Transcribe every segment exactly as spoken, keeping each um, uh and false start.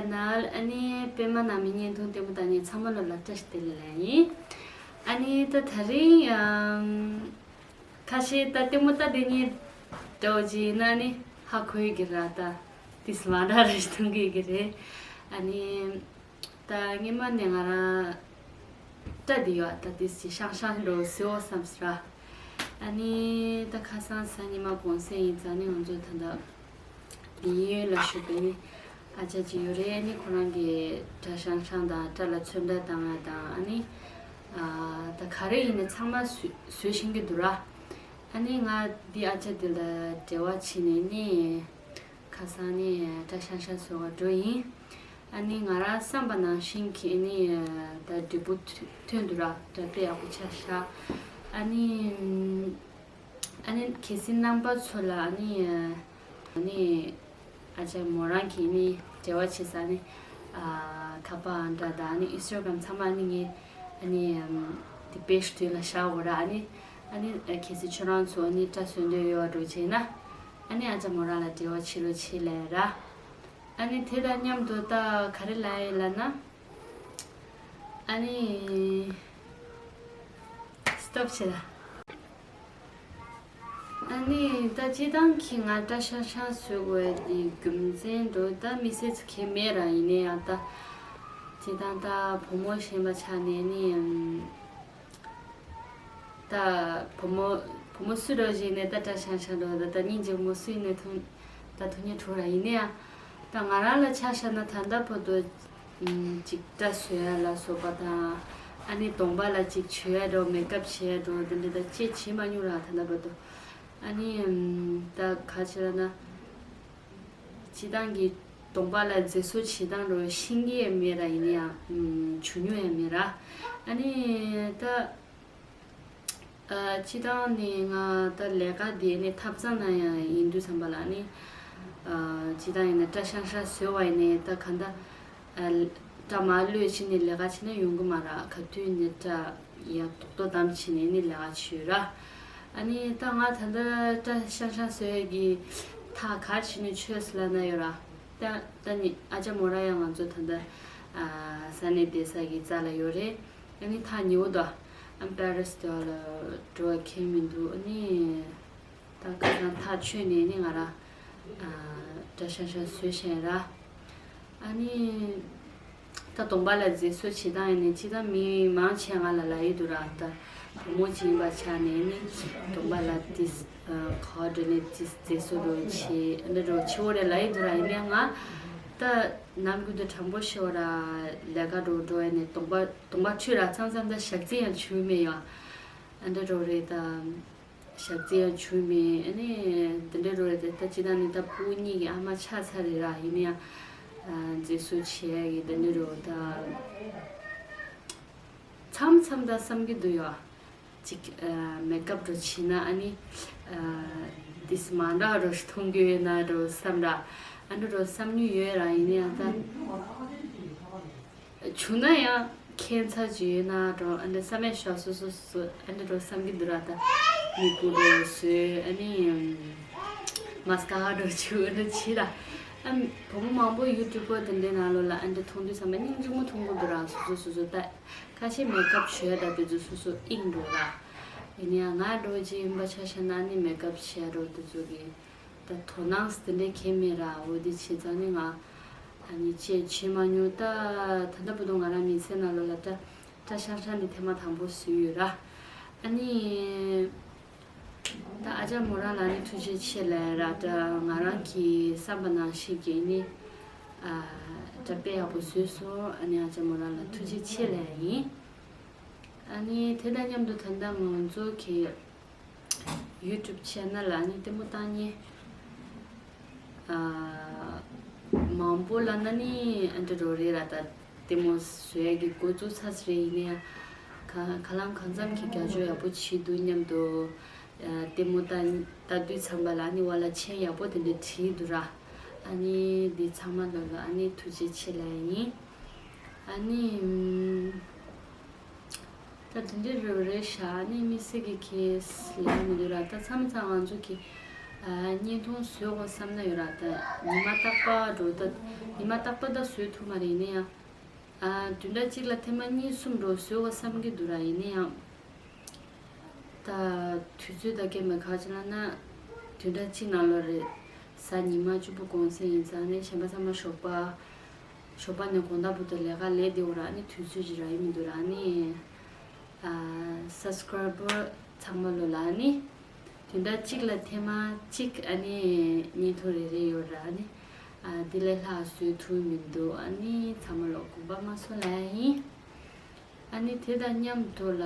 ནལ། ཨ་ནི་པད་མ་ནང་མི་བརྙན་ཐུང་ལྟད་མོ་ལྟ་མཁན་ཚང་མ་ལོ་ལ་བཀྲ་ཤིས་བདེ་ལེགས་ལབ་ཡིན། ཨ་ནི་ད་དེ་རིང་ཨམ། ཁ་ཤས་ད་ལྟད་མོ་ལྟ་བསྡད་མཁན་འདྲ་བོ་ཅིག་ཡིན་ན་ནི་ཧ་གོ་གི་རེད། ད་ཏིས་མ་འདྲ་རེ་ཞིག་མཐོང་གི་ཡོད་ཀྱི་རེད། ཨ་ནི་ད་སྔོན་མ་ནས་ང་རང་སྐྲ་འདི་ཡོད། ད་ཏིས་ཅིག་ཤང་ཤང་འདྲ་བོ་བཟོ་བསམ་སོང་ར། ཨ་ནི་ད་ཁ་སང་གཟའ་ཉི་མ་གུང་སེང་ཡིན་ཙང་ནི་ང་ཚོ་ད་ལྟ་འདི་གཡས་གཡོན་ལ་བཞུགས་པའི་ནི་ཨ་ཅག་ཅིག་ཡོད་རེད། ཨ་ནི་ཁོ་རང་གིས་སྐྲ་ཤང་ཤང་དང་སྐྲ་ལ་ཚོན་ཁྲ་བཏང་ཡ་དང་ཨ་ནི་ཨ་ད་ག་རེ་ཡིན་ནའི་ཚང་མ་བཟོ་བཟོ་ཤེས་ཀྱི་འདུག་ར། ཨ་ནི་ང་འདི་ཨ་ཅག་འདི་ལ་འབྲེལ་བ་བྱས་ནས་ནི་ཁ་སང་ནི་སྐྲ་ཤང་ཤང་བཟོ་བར་འགྲོ་ཡིན། ཨ་ནི་ང་རང་བསམ་པ་ནང་བཞིན་གྱི་ནི་ད་འབྲས་བུ་ཐོན་འདུག་ར། སྐྲ་དཔེ་ཡག་པོ་ཆགས་ཤག་ཨ་ནི་ཨ་ནི་གལ་སྲིད་རྣམ་པ་ཚོ་ལ་ཨ་ནི་ཨ་ནི་ཨ་ཅག་མོ་རང་གིས་ནི་འབྲེལ་བ་བྱེད་ས་ནི་ཁ་པར་འདྲ་དང་ཨ་ནི་ཨིན་སི་ཊ་གྷ་རམ་ཚང་མ་ཨ་ནི་ངས་ཨ་ནི་དེ་པེ་ཇི་དེ་ལ་བཞག་དགོས་ར། ཨ་ནི་ཨ་ནི་གལ་སྲིད་ཁྱོད་རང་ཚོ་ཨ་ནི་སྐྲ་བཟོ་འདོད་ཡོད་འགྲོ་བྱས་ན་ཨ་ནི་ཨ་ཅག་མོ་རང་ལ་འབྲེལ་བ་བྱེད་རོགས་བྱེད་ལབ་ར། ཨ་ནི་དེ་དང་མཉམ་དུ་ད་ག་རེ་ལབ་ཡིན་ལབ་ན། ཨ་ནི་སི་ཊོབ་བྱེད་ད། ཨ་ནི་ད་སྤྱིར་བཏང་གི་ང་སྐྲ་ཤང་ཤང་བཟོ་དགོས་ཡ་དེ་རྒྱུ་མཚན་འགྲོ་ད་མི་སེར་ཚོ་གས་མེད་ར། ཡིན་ནའི་ཡང་ད་སྤྱིར་བཏང་ད་བུ་མོ་གཞན་པ་ཆགས་ནས་ནི་ཨམ། ད་བུ་མོ་བུ་མོ་སུ་རོ་ཞིག་ནས་ད་སྐྲ་ཤང་ཤང་འགྲོ་ད་ད་སྙིང་རྗེ་བུ་མོ་སུ་ཡིན་ནས་ཐུང་ད་ཐུང་ཉེ་ཁྲོ་ར། ཡིན་ནའི་ཡང་ད་ང་རང་ལ་ཆ་བཞག་ན་ད་ལྟ་བར་དུ་ཅིག་སྐྲ་བཟོ་ཡ་ལ་སོགས་པ་དང་ཨ་ནི་གདོང་པ་ལ་ཅིག་བྱུག་ཡ་འགྲོ་མེག་ཨབ་བྱེད་ཡ་འགྲོ་དེ་འདྲ་ད་ཅིག་བྱེད་མ་མྱོང་ར། ད་ལྟ་བར་དུ་ཨ་ནི་ད་ག་ཅི་ལབ་ན་སྤྱིར་བཏང་གི་གདོང་པ་ལ་མཛེས་བཟོ་བྱེད་སྟངས་འགྲོ་ཤེས་ཀྱི་ཡ་མེད་ར། ཡིན་ནའི་ཡང་བྱུག་མྱོང་ཡ་མེད་ར། ཨ་ནི་ད། ཨ་སྤྱིར་བཏང་ནས་ང་ད་ལས་ཀ་དེ་ནས་ཐབ་ཚང་ན་ཡང་ཡིན་དུས་ཙམ་པ་ལ་ནི་ཨ་སྤྱིར་བཏང་ཡིན་ན་སྐྲ་ཤང་ཤང་བཟོས་པ་ཡིན་ནའི་ད་ག་འདྲ་ཨ་སྐྲ་མར་གློད་བྱས་ནས་ལས་ཀ་བྱས་ན་ཡོང་གི་མ་རེད། ག་དུས་ནས་སྐྲ་ཡག་ཏོག་ཏོ་བསྡམས་བྱས་ནས་ནི་ལས་ཀ་བྱེད་ཡོད་ར། ཨ་ནི་ད་ང་ད་ལྟ་སྐྲ་ཤང་ཤང་བཟོ་ཡས་ཀྱི་ཐག་ག་རེ་བྱས་ནས་ཆོད་སོང་ལབ་ན་ཡོད་ར། ད་ད་ནི་ཨ་ཅག་མོ་ར་ཡང་ང་ཚོ་ད་ལྟ་ཨ་ས་གནས་བསྡད་ས་གི་རྩ་ལ་ཡོད་རེད། ཨ་ནི་ཐག་ཉེ་བོ་དང་ཨ་པེ་རི་སི་དེ་བ་ལ་འགྲོ་བ་ཁེལ་མི་འདུག་ཨ་ནི་ད་ཁ་སང་ཐག་ཆོད་ནས་ནི་ང་རང་ཨ་སྐྲ་ཤང་ཤང་བཟོས་བཞག་ར། ཨ་ནི་ད་གདོང་པ་ལ་མཛེས་བཟོ་བྱེད་སྟངས་ཡིན་ནི་ཅི་ད་མི་མང་ཆེ་ང་ལ་ལབ་ཡི་འདུག་ར། ད་བུ་མོ་ཅིག་ཡིན་པ་ཆ་ནས་ནི་གདོང་པ་ལ་ཏིས་ག་བ་འགྲོ་ནས་ཏིས་མཛེས་བཟོ་འགྲོ་བྱེད་ཨ་འདྲ་འགྲོ་བྱེད་འོ་རེད་ལབ་ཡི་འདུག་ར། ཡིན་ནའི་ང་ད་ནམ་རྒྱུན་དུ་དྲང་པོ་ཤོད་ར། ལས་ཀ་འགྲོ་འགྲོ་ཡ་ནས་གདོང་པ་གདོང་པ་འཁྲུད་ར། མཚམས་མཚམས་ད་ཞག་རྩི་ཡང་བྱུག་མེད་ཡ། ཨ་འདྲ་འགྲོ་རེད་ད། ཞག་རྩི་ཡང་བྱུག་མེད། ཨ་ནི་འདི་འདྲ་འགྲོ་རེད་ད། ད་ཅི་ད་ནི་ད་ཕྲུ་གུ་གཉིས་ཀྱི་ཨ་མ་ཆགས་ཚར་རེད་ར། ཡིན་ན་ཡང་མཛེས་བཟོ་བྱེད་ཡ་གི་འདི་འདྲ་འགྲོ་ད། མཚམས་མཚམས་ད་བསམ་གྱི་འདུག་ཡ། ཅིག་མེག་ཨབ་འགྲོ་བྱེད་ན་ཨ་ནི་ཏིས་མ་འདྲ་འགྲོ་མཐོང་རྒྱུ་ཡོད་ན་འགྲོ་བསམ་ར། ཨ་འདྲ་འགྲོ་བསམ་མྱོང་ཡོད་ར། ཡིན་ན་ཡང་ད་བྱུང་ན་ཡང་ཁྱད་མཚར་ཅིག་ཡོད་ན་འགྲོ་ཨ་འདྲ་བསམ་ཡ་ཤོག་སོ་སོ་སོ་སོ་ཨ་འདྲ་འགྲོ་བསམ་གྱི་འདུག་ར། ད་མིག་གུ་འགྲོ་བཟོས་ཨ་ནི་མ་སི་ཀ་ར་འགྲོ་བྱུག་ཨ་འདྲ་བྱེད་ར། ཨ་བུ་མོ་མང་པོ་ཡུ་ཊུབ་པར་དེ་འདྲའི་ནང་ལོགས་ལ་ཨ་འདྲ་མཐོང་དུས་ཙམ་པ་སྙིང་རྗེ་མོ་མཐོང་གི་འདུག་ར། སོ་སོ་སོ་སོ་ད། ཁ་ཤས་མེག་ཨབ་བྱོས་ད་དེ་ཚོ་སོ་སོ་དབྱིངས་འགྲོ་ར། ཡིན་ན་ཡང་ང་འགྲོ་ཅིག་ཡིན་པ་ཆ་བཞག་ན་ནི་མེག་ཨབ་བྱས་འགྲོ་དེ་ཚོ་གི་ད་དོ་སྣང་དེ་འདྲའི་གང་མེད་ར། འོ་དེ་བྱས་ཙང་ནི་ང་ཨ་ནི་ཅེས་བྱེད་མ་མྱོང་། ད་ད་ལྟ་བར་དུ་ང་རང་མི་ཚེ་ནང་ལོགས་ལ་ད་སྐྲ་ཤང་ཤང་འདི་ཐེངས་མ་དང་པོ་བཟོས་ཡོད་ར། ཨ་ནི། ད་ཨ་ཅག་མོ་རང་ལ་ནི་ཐུགས་རྗེ་ཆེ་ལབ་ར། ད་ང་རང་གི་བསམ་པ་ནང་བཞིན་གྱི་ནི་ཨ་ད་དཔེ་ཡག་པོ་བཟོས་སོང་། ཨ་ནི་ཨ་ཅག་མོ་རང་ལ་ཐུགས་རྗེ་ཆེ་ལབ་ཡིན། ཨ་ནི་དེ་དང་མཉམ་དུ་ད་ལྟ་ང་ཚོ་གི་ཡུ་ཊུབ་ཆེ་ནལ་ལ་ནི་ལྟད་མོ་ལྟ་མཁན་ཨ་མང་པོ་ལབ་ན་ནི་ཨ་འདྲ་འགྲོ་རེད་ར། ད་ལྟད་མོ་བཟོ་ཡ་གི་འགོ་བཙུགས་ཚར་ས་རེད། ཡིན་ན་ཡང་ག་ག་ལམ་གང་འཚམ་གྱི་རྒྱབ་སྐྱོར་ཡག་པོ་བྱེད་འདུག་སྙམ་དུ། ལྟད་མོ་ལྟ་ལྟ་དུས་ཙམ་པ་ལ་ཨ་ནི་བ་ལ་མཆན་ཡག་པོ་དེ་འདྲ་བྲིས་འདུག་ར། ཨ་ནི་འདི་ཚང་མ་ལོ་ལ་ཨ་ནི་ཐུགས་རྗེ་ཆེ་ལབ་ཡིན། ཨ་ནི་ད་དེ་འདྲ་རེ་རེ་བཞག་ཨ་ནི་དམིགས་བསལ་གྱི་གས་ལབ་མི་འདུག་ར། ད་མཚམས་མཚམས་ང་ཚོ་གི་ བརྙན་ཐུང་བཟོས་དགོས་བསམ་ན་ཡོད་ར། ད་ཉི་མ་རྟག་པར་འགྲོ་ད། ཉི་མ་རྟག་པར་ད་བཟོས་ཐུབ་མ་རེད། ཡིན་ན་ཡང་། ཨ། བདུན་ཕྲག་གཅིག་ལ་ཐེངས་མ་གཉིས་གསུམ་འགྲོ་བཟོས་དགོས་བསམ་གྱི་འདུག་ར། ཡིན་ན་ཡང་། ད་དུས་ཚོད་ད་སྐྱེལ་མེད་ག་ཅི་ལ་ན། བདུན་ཕྲག་གཅིག་ནང་ལོགས་རེད། གཟའ་ཉི་མ་བཅུ་པོ་གུང་སེང་ཡིན་ཙང་ནས་གཞན་པ་ཚང་མ་ཞོགས་པ། ཞོགས་པ་ནས་དགོང་དག་བར་དུ་ལས་ཀ་ལས་བསྡད་འོ་ར། ཨ་ནི་དུས་ཚོད་ཅིག་རག་གི་མི་འདུག་ར། ཨ་ནི། ཨ། སབ་སི་ཀ་རའི་བར་ཚང་མ་ལོ་ལ་ཨ་ནི། བདུན་ཕྲག་གཅིག་ལ་ཐེངས་མ་གཅིག་ཨ་ནི་བརྙན་ཐུང་རེ་རེ་ཡོད་ར། ཨ་ནི། ཨ། འདི་ལས་ལྷག་བཟོས་ཐུབ་མི་འདུག་ཨ་ནི་ཚང་མ་ལོ་དགོངས་པ་མ་ཚོམ་ལབ་ཡིན། ཨ་ནི་དེ་དང་མཉམ་དུ་ལ་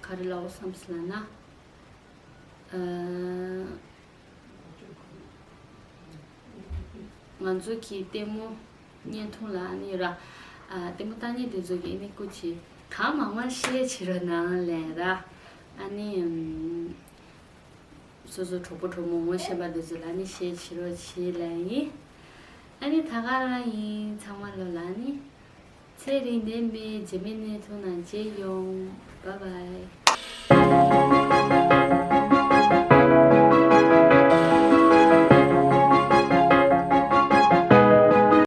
ག་རེ་ལབ་དགོས་བསམ་སོང་ལབ་ན། ཨ། ང་ཚོ་གི་ལྟད་མོ་བརྙན་ཐུང་ལ་ཨ་ནི་ར། ཨ། ལྟད་མོ་ལྟ་མཁན་དེ་ཚོ་གི་ཨ་ནི་སྐུ་མཁྱེན། གང་མང་མང་ཤེར་བྱེད་རོགས་གནང་ལབ་ར། ཨ་ནི། ཨམ། སོ་སོ་གྲོགས་པོ་གྲོགས་མོ་ངོ་ཤེས་པ་དེ་ཚོ་ལ་ཨ་ནི་ཤེར་བྱེད་རོགས་བྱེད་ལབ་ཡིན། ཨ་ནི་ད་ག་རང་ཡིན། ཚང་མ་ལོ་ལ་ཨ་ནི། ཚེ་རིང་ལྡན་པའི་རྗེས་མའི་བརྙན་ཐུང་ནང་མཇལ་ཡོང་། བཱའི་བཱའི།